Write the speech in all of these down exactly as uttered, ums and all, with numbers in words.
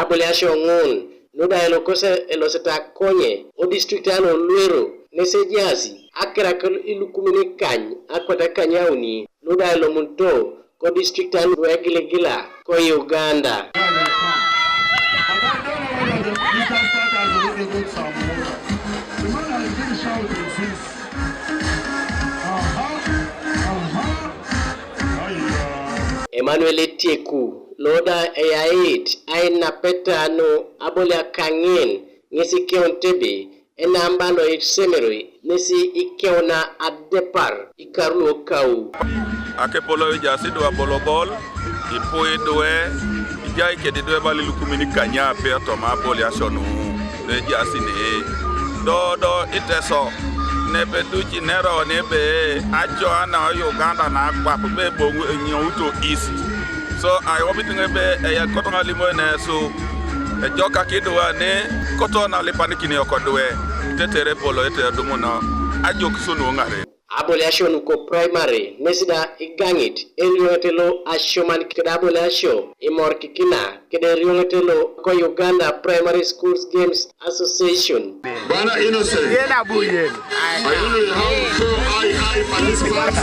Aboliasio ŋun, nu da elokose eloseta konye o district alo Luero, nesi ejaasi akera ilukumin ikany akwat akanyauni, nu da elomunto ko district alo egiligila ko Uganda. Emmanuel Etieku, lo da eyait ainapeta nu aboliak kaŋin, ŋesi keun tebe enamba lo isemeroi nesi ikeuna adepar ikaru luokau. Akepolo ejaas idwe abolobol, ipu idwe, ijai kede idwe bala ilukumin ikanyape toma aboliasio nu, lo ejaas ne. Do, do, Iteso, nepe duc inero nebe, ajo ana Uganda na akwap be boŋu enyouto East. So, aiwomit ŋebe eya kotoŋ alimoe nesu, ejokak idwe ne, koto na lipanikin yok idwe, tetere epolo ete edumuno, ajokis nu ŋaren. Aboliasio nuko primary, nesi da igaŋit erioŋet lo asioman kede aboliasio imorikikina kede erioŋet lo ko Uganda Primary Schools Games Association. Bwana Innocent. Yen abu yen. Ayuni how so I, I participants.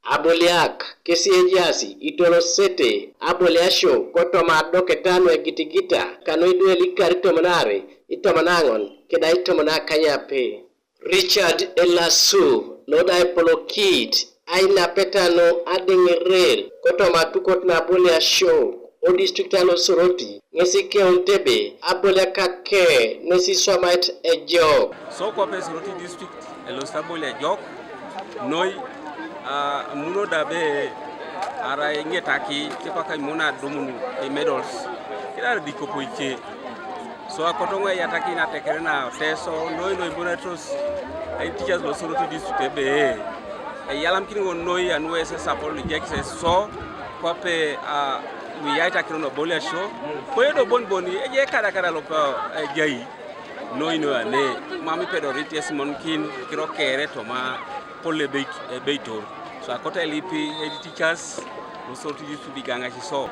Aboliak kesi ejaasi itolosete aboliasio kotoma adoketa nu egitigita kanu idwe lu ikar itomon aare, itomon aŋon, keda itomon akanyape. Richard Elasu, lo da epolokit ainapeta nu adiŋirir kotoma atukot na aboliasio o district alo Soroti, ŋesi keun tebe aboliak kake nesi iswamait ejok. So kwape Soroti district elosit aboliak ejok, noi, a, muno da be arai ŋetaki tipaka imuna adumun i medals, kidar dikopo ice. So akotoŋo eyatakin atekere na Teso, noi noi bonatos, ai teachers lo Soroti district ebe, eyalamkin ŋo noi anu ese sapol ijekis eso, kwape, a, luyaita kiro no bolia sio, koye do bon bon, eje kada kada lopa, ejai, noi noi ane, mami pedorit esimonkin, kiro kere toma, pole ebeit, ebeitor. So akoto elipi, edi teachers, lo Soroti district igaŋasi so.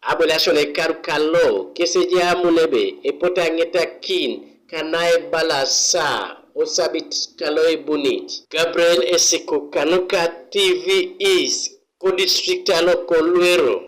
Aboliasio na ikaru kalo, kesi ejamun ebe epotu aŋetakin kana ebalasa osabit kalo ebunit. Gabriel Esiku kanuka T V East, ko district alo ko Luero.